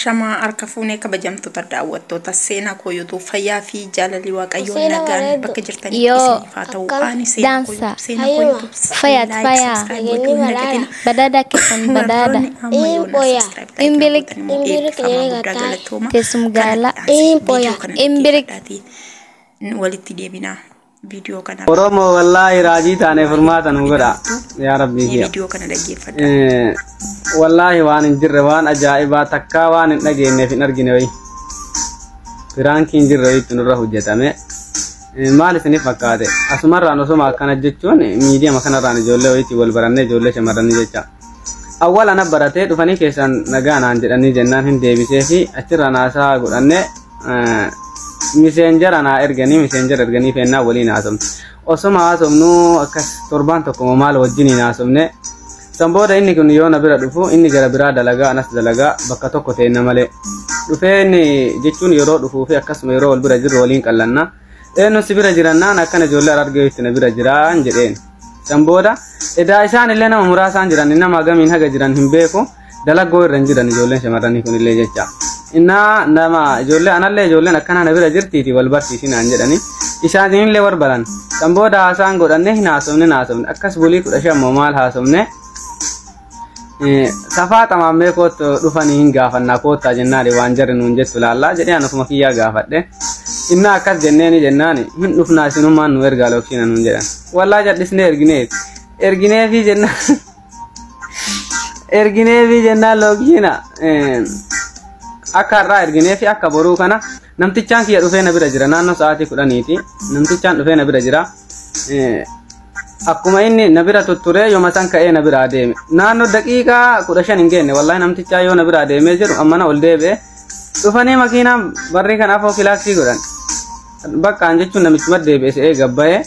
Shamaa harka fuunee kabajamtoota daawwattoota seenaa koo YouTube fayyaa fi jaalalli Waaqayyoo Seenaa nagaan bareedu. bakka jirtanitti Yoo. isiniif haa ta'u. Akkam. Ani seenaa koo Dansa. YouTube seenaa koo Hayyuma. YouTube Fayaat like fayaa. subscribe Nageenyi gochuu hin badhaadha. dagatina. Badhaadha keessan badhaadha. Warroonni amma yoonaa Impoya. subscribe like Imbilik. gootan immoo Imbilik eebbifamaa jedhee guddaa gataa. galatooma. Teessum Kana gaala. dhaansi Impoya. viidiyoo kana Imbirik. dhaggeeffadhaatii walitti deebinaa viidiyoo kana Oromoo wallaahi raajii taane furmaata nu godha. Yaa Rabbii kiyya. viidiyoo kana dhaggeeffadhaa. Wallaahi waan hin jirre waan ajaa'ibaa takkaa waan hin dhageenyeef hin argine wayi. Piraankii hin jirre wayiitti nurra hojjetame. Maal isiniif fakkaate? Asumarraan osoma akkana jechuun miidiyama kanarraan ijoollee wayiitti wal barannee ijoollee shamarranii jecha. Awwaala na baratee dhufanii keessaan nagaa naan jedhanii jennaan hin deebisee fi achirraan haasaa godhannee miseenjara naa erganii miseenjara erganii feennaa waliin haasofne. Osoma haasofnuu akkas torbaan tokko maal wajjiniin haasofne. San booda inni kun yoo na bira dhufu inni gara biraa dalagaa anas dalagaa bakka tokko teenna malee. Dhufee inni jechuun yeroo dhufuu fi akkasuma yeroo wal bira jirru waliin qallanna. Eenyu si bira jirannaan akkana ijoollee argee itti na bira jiraan jedheen. San booda edaa isaan illee nama muraasaan jiran nama gamiin haga jiran hin beeku dalagoo irra hin jiran ijoolleen shamarranii kun illee jecha. Innaa nama ijoollee anallee ijoolleen akkana na bira jirtiiti wal barsiisinaan jedhani. Isaan illee wal baran. San booda haasaan godhanne hin haasofne hin haasofne akkas bulii 15 moo maal haasofne. Safaa xamaammee kootu dhufanii hin gaafannaa koottaa jennaani waan jarri nuun jettu laallaa jedhee an ofuma kiyyaa gaafadhe. Innaa akkas jenneeni jennaani hin dhufnaa isinummaan nu ergaa lookshina nuun jedhan. Wallaa jal'isnee ergineef. Ergineefi jennaan ergineefi jennaan lookshina akka har'aa ergineefi akka boruu kana namtichaan kiyya dhufee na bira jira naannoo sa'aatii 10ti namtichaan dhufee na bira jira. Akkuma inni na bira tutturee yooma san ka'ee na biraa deeme. Naannoo daqiiqaa 15 hin geenne wallaahi namtichaa yoo na biraa deemee jedhu ammana ol deebi'e. Dhufanii makiinaan barrii kan afoo kilaaksii godhan. Bakkaan jechuun namichuma deebi'e se'ee gabbayee.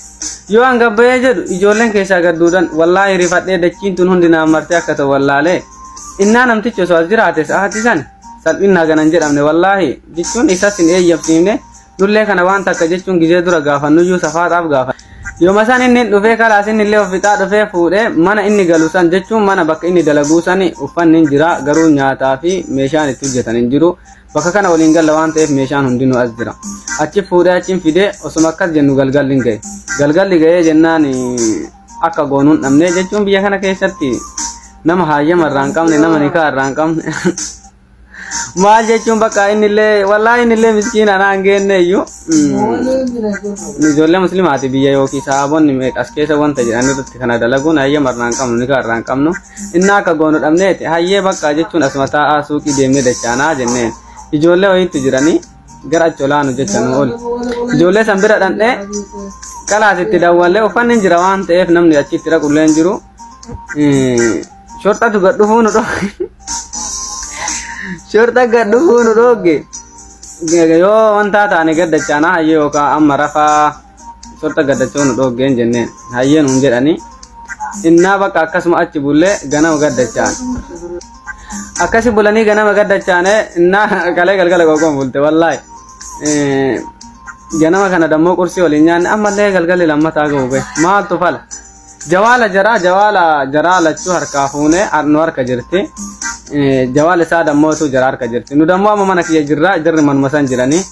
Yoo an gabbayee jedhu ijoolleen keessaa gadduudhan wallaahi rifadhee dachiin tun hundi naan martee akka ta'u wallaalee. Innaa namtichi osoo as jiraate sa'aatii san salphinnaa ganan jedhamne wallaahi jechuun isas hin eeyyamsiifne nullee kana waan takka jechuun gizee dura gaafannuyyuu safaadhaaf gaafa. Yooma san inni dhufee kalaas inni illee of fixaa dhufee fuudhee mana inni galu san jechuun mana bakka inni dalaguu san uffanni hin jira garuu nyaataa fi meeshaan itti hojjetan hin jiru. Bakka kana waliin galla waan ta'eef meeshaan hundinuu as jira. Achi fuudhee achiin fidee osoma akkas jennu galgalli hin gahe. Galgalli gahee jennaan akka goonuun dhabnee jechuun biyya kana keessatti nama hayyama irraa hin qabne nama nikaa irraa hin qabne. Maal jechuun bakka inni illee wallaahi inni illee miskiina naan geenne iyyuu. Ijoollee musliimaati biyya yookiin sahaabonni meeqas keessa wanta jedhan irratti kana dalaguun hayyama irraa hin qabnu nikaa irraa hin qabnu. Inni akka goonu dhabneeti hayyee bakka jechuun asuma taa'aa suuqii deemnee dachaanaa jenneen. Ijoollee wayiitu jiranii gara achi olaanu jecha nu oolu. Ijoollee san bira dhandhee kalaas itti dawwallee uffanni hin jira waan ta'eef namni achitti dhaqullee hin jiru. Shorxatu gad dhufuu nu dhoogge. Shorxa gad dhufuu nu dhoogge. Yoo wanta taane gad dachaanaa hayyee yookaan amma rafaa shorxa gad dachoo nu dhooggeen jenneen hayyee nuun jedhanii. Innaa bakka akkasuma achi bullee ganama gad dachaan. Akkasi bulanii ganama gad dachaane innaa kalee galgala qoqqoon bulte wallaahi. Ganama kana dammoo qursii waliin nyaanne ammallee galgalli lammataa ga'u be maaltu fala. Jawaala jaraa jawaala jaraa lachuu harkaa fuunee nu harka jirti. Jawaala isaa dammootu jara harka jirti. Nu dammoo amma mana kiyya jirra jarri manuma san jiranii.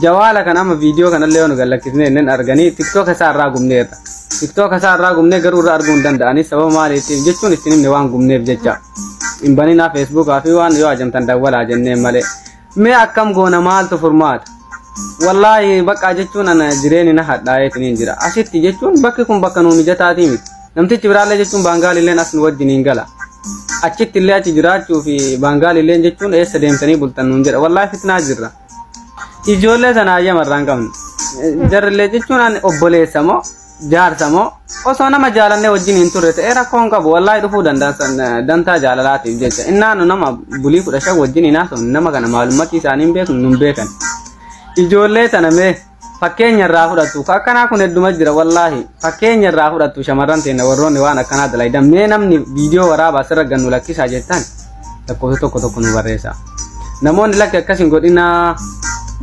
Jawaala kana amma viidiyoo kanallee yoo nu gallakkisnee inneen arganii tiktoka isaa irraa gubneerra. Tiktoka isaa irraa gubnee garuu irraa arguu hin danda'anii sababa maaliitiif jechuun ittiin himne waan gubneef jecha. Hin baninaa feesbuukaa fi waan yoo ajamtan dawwalaa jenneen malee. Mee akkam goona maaltu furmaata? Wallaahi bakka jechuun ana jireenyi na hadhaa'eetiin hin jira. Asitti jechuun bakki kun bakka nuu mijataatii miti. Namtichi biraallee jechuun baangaalilleen as nu wajjin hin gala. Achitti illee achi jiraachuu fi baangaalilleen jechuun eessa deemtanii bultan nuun jedha. Wallaahi fitnaa jirra. Ijoollee sana hayyama irraa hin qabnu. Jarrillee jechuun ani obboleessa moo jaarsa moo osoo nama jaalannee wajjin hin turre ta'ee rakkoo hin qabu. Wallaahi dhufuu danda'an dantaa jaalalaatiif jecha. Innaa nu nama bulii 15 wajjin hin haasofne nama kana maalummatti isaanii hin beeknu nun beekan. Ijoollee tana mee fakkeenya irraa fudhattu akkanaa kun hedduma jira wallaahi fakkeenya irraa fudhattu shamarran teenya warroonni waan akkanaa dalaydan mee namni viidiyoo waraabaa asirra gannu lakkisaa jettan lakkoofsa tokko tokko nu barreessa. Namoonni lakki akkas hin godhinaa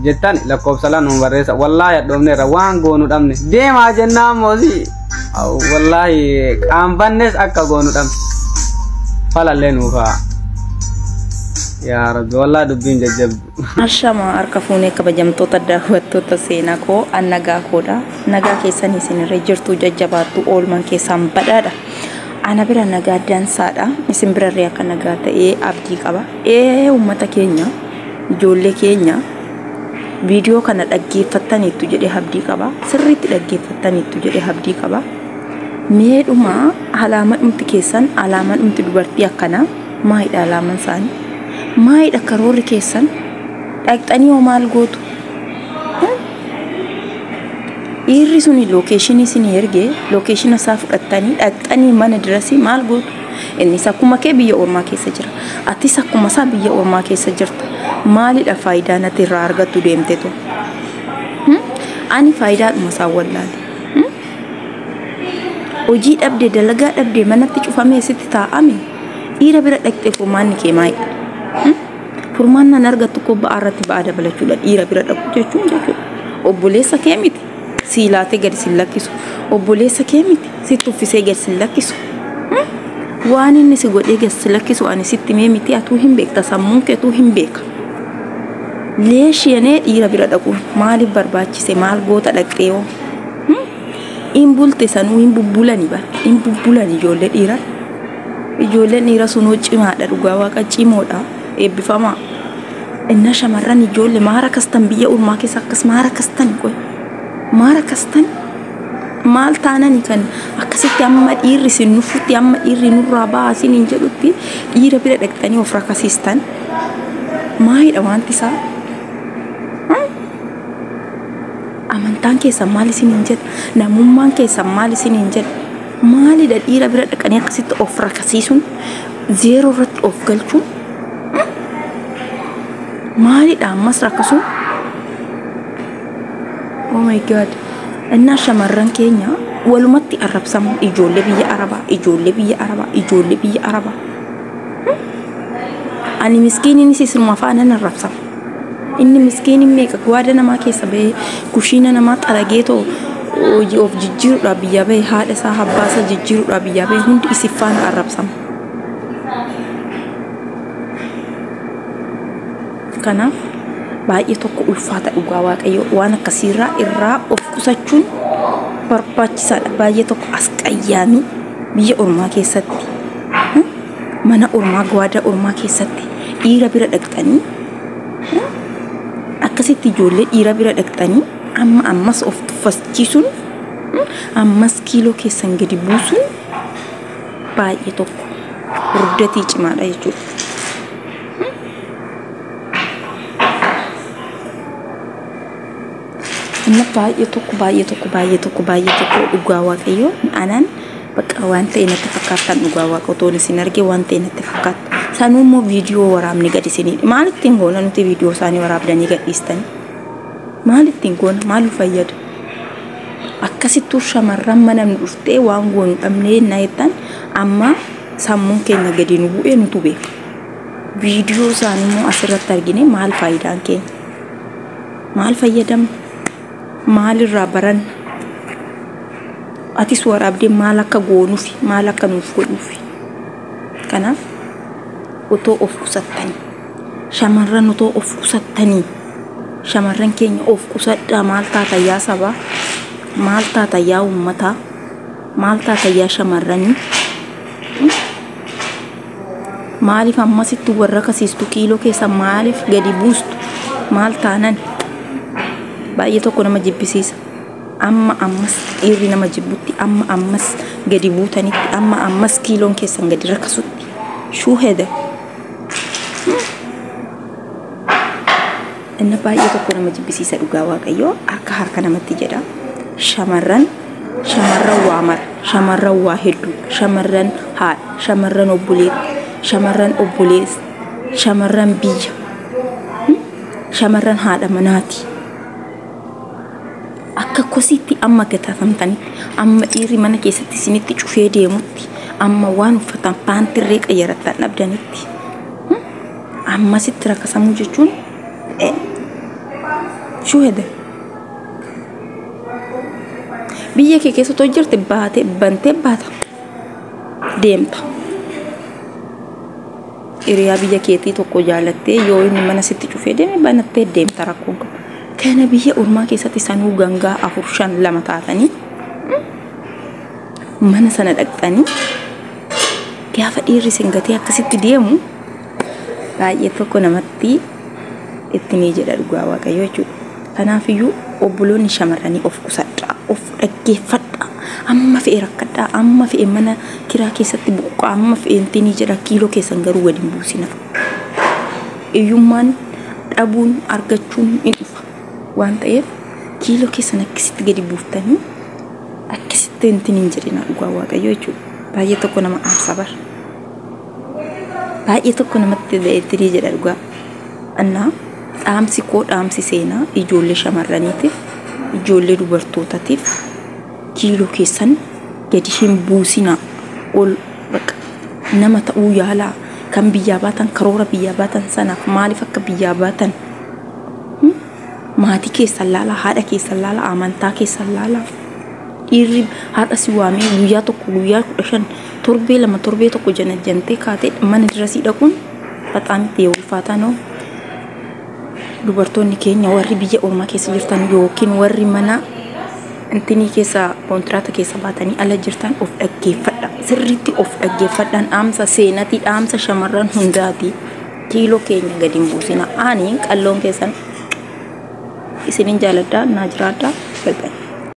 jettan lakkoofsa lama nu barreessa wallaahi hadhoofneerra waan goonu dhabne deemaa jennaan moosii wallaahi qaanfannes akka goonu dhabne falallee nuufaa. Yaa Rabbi, wallaahi dubbiin jajjabdu. Ashama harka fuunee kabajamtoota daawwattoota seenaa koo, an nagaa koodha. Nagaa keessan isinirra jirtu, jajjabaattu, oolman keessaan badhaadha. Ana bira nagaa dansaadha. Isin birarree akka nagaa ta'ee abdii qaba. Ee uummata keenya, ijoollee keenya, viidiyoo kana dhaggeeffattaniittu jedhee abdii qaba. Sirriitti dhaggeeffattaniittu jedhee abdii qaba. Meedhuma alaamaa dhumti keessan, alaamaa dhumti dubartii akkanaa maalidha alaamaan isaanii? Maalidha karoorri keessan? Dhaqxanii hoo maal gootu? Dhiirri suni lookeeshinii isinii ergee, lookeeshina isaa fudhattanii dhaqxanii mana dirasii maal gootu? Innis akkuma kee biyya ormaa keessa jira. Atis akkuma isaa biyya ormaa keessa jirta. Maalidha faayidaan ati irraa argattu deemteetu? Ani faayidaadhuma isaa wallaale. Hojii dhabde, dalagaa dhabde, manatti cufamee sitti taa'ame, dhiira bira dhaqxee furmaanni kee maalidha? Furmaanni an argattu koo ba'aa irratti ba'aa dabalachuudha dhiira bira dhaqu jechuun jechuudha. Obboleessa kee miti sii laatee gadi sin lakkisu. Obboleessa kee miti sitti uffisee gadi sin lakkisu. Waan inni si godhee gadi si lakkisu ani sitti mee miti, atuu hin beekta, sammuun keetuu hin beeka. Leeshiyanee dhiira bira dhaquun maaliif barbaachise? Maal goota dhaqxee hoo? Hin bulte sanuu hin bubbulani bara. Hin bubbulan ijoollee dhiiraa. Ijoolleen dhiira sunuu cimaadha, dhugaa waaqa cimoodha, eebbifamaa. Inna shamarran ijoollee maara kastan biyya ormaa keessa akkas maara kastan qoy. Maara kastan maal taanani kan akkasitti amma dhiirri isin nufutti, amma dhiirri nurraa ba'aa isin hin jedhutti dhiira bira dhaqxanii of rakasiistan? Maalidha wanti isaa? Amantaan keessan maal isin hin jedha? Namummaan keessan maal isin hin jedha? Maalidha dhiira bira dhaqanii akkasitti of rakasiisuun, zeeroo irratti of galchuun? Maalidha ammas rakkasuun? Oh my God. Innaa shamarran keenya walumatti arrabsamu, ijoollee biyya Arabaa, ijoollee biyya Arabaa, ijoollee biyya Arabaa. Ani miskiiniinis isinuma faana arrabsama. Inni miskiiniin meeqa gwaada namaa keessa bahee, kushiina namaa xaragee too hojii of jijjiiruudhaaf biyya bahee, haadha isaa abbaa isaa jijjiiruudhaaf biyya bahee, hundi isin faana arrabsama. Kanaaf baay'ee tokko ulfaata, dhugaa waaqayyo waan akkasiirraa irraa of qusachuun barbaachisaadha. Baay'ee tokko as qayyaamii biyya ormaa keessatti, mana ormaa, gwaada ormaa keessatti dhiira bira dhaqxanii akkasitti ijoollee dhiira bira dhaqxanii amma ammas of tuffachiisuun, ammas kiiloo keessan gadi buusuun baay'ee tokko hurdatii cimaadha jechuudha. Inni baay'ee tokko, baay'ee tokko, baay'ee tokko, baay'ee tokko, dhugaa waaqayyo anaan bakka waan ta'e natti fakkaattan, dhugaa waaqa otoon isin argee waan ta'e natti fakkaata. Sanuu immoo viidiyoo waraabni gad isinii maal ittiin goona nuti? Viidiyoo isaanii waraabdanii gadhiistanii maal ittiin goona? Maal nu fayyada? Akkasittuu shamarran mana nu dhuftee waan goonu dhabnee na jettan, amma sammuun keenya gadi nu bu'ee nutu beeka. Viidiyoo isaanii immoo asirratti argine maal faayidaan keenya? Maal fayyadamna? Maalirraa baranna? Atis waraabdee maal akka goonuufi, maal akka nuuf godhuufi? Kanaaf otoo of qusattanii, shamarran otoo of qusattanii, shamarran keenya of qusadhaa. Maal taata yaa sabaa? Maal taata yaa uummataa? Maal taata yaa shamarranii? Maaliif ammasitti warra kasiistu? Kiiloo keessa maaliif gadi buustu? Maal taanan? Baay'ee tokko nama jibbisiisa. Amma ammas dhiirri nama jibbutti, amma ammas gadi buutanitti, amma ammas kiiloon keessan gadi rakasutti. Shuuheda. Inni baay'ee tokko nama jibbisiisa, dhugaa waaqayyoo harka harka namatti jedha. Shamarran, shamarran waa mara, shamarran waa hedduu, shamarran haadha, shamarran obboleetti, shamarran obboleessa, shamarran biyya, shamarran haadha manaati. Akka kosiitti amma gatatamtanitti, amma dhiirri mana keessatti isinitti cufee deemutti, amma waan uffatan paantirree qayyarattan dhabdanitti ammasitti rakkasamuu jechuun shuheda. Biyya kee keessa otoo jirte baatee bantee baata deemta. Hiriyaa biyya keetii tokko jaalattee yoo inni mana sitti cufee deeme banattee deemta, rakkoon qabu. Kana biyya ormaa keessatti sanuu gangaa 4, 5, 2 taatanii mana sana dhaqxanii gaafa dhiirri isin gatee akkasitti deemu baay'ee tokko namatti itti ni jedha, dhugaa Waaqayyo jechuudha. Kanaafiyyuu obboloonni shamarranii, of qusadhaa, of dhaggeeffadhaa, amma fe'e rakkadhaa, amma fe'e mana kiraa keessatti buqqaa, amma fe'e intinii jedha, kiiloo keessan garuu gadi hin buusina. Hiyyummaan, dhabuun, argachuun hin dhufa waan ta'eef kiiloo keessan akkasitti gadi buuftanii akkasitti intin hin jedhina, dhugaa Waaqayyo jechuudha. Baay'ee tokko nama aarsa bara. Baay'ee tokko namatti itti jedha, dhugaa. Annaa dhaamsi koo, dhaamsi seenaa ijoollee shamarraniitiif, ijoollee dubartootaatiif, kiiloo keessan gadi hin buusinaa, ol bakka nama ta'uu yaalaa. Kan biyyaa baatan, karoora biyyaa baatan sanaaf, maaliif akka biyyaa baatan maatii keessan laalaa, haadha keessan laalaa, amantaa keessan laalaa. Dhiirri har'a si waamee guyyaa 1, guyyaa 15, torbee 2, torbee 1 jana jantee kaatee mana dirasii dhaquun baxaam itti ulfaataa noo. Dubartoonni keenya warri biyya ormaa keessa jirtan yookiin warri mana intinii keessa kontiraata keessa baatanii ala jirtan, of dhaggeeffadha. Sirriitti of dhaggeeffadhaan dhaamsa seenatii, dhaamsa shamarran hundaati. Kiiloo keenya gadi hin buusina. Ani qalloon keessan isinin jaaladha, naa jiraadha. Bye bye.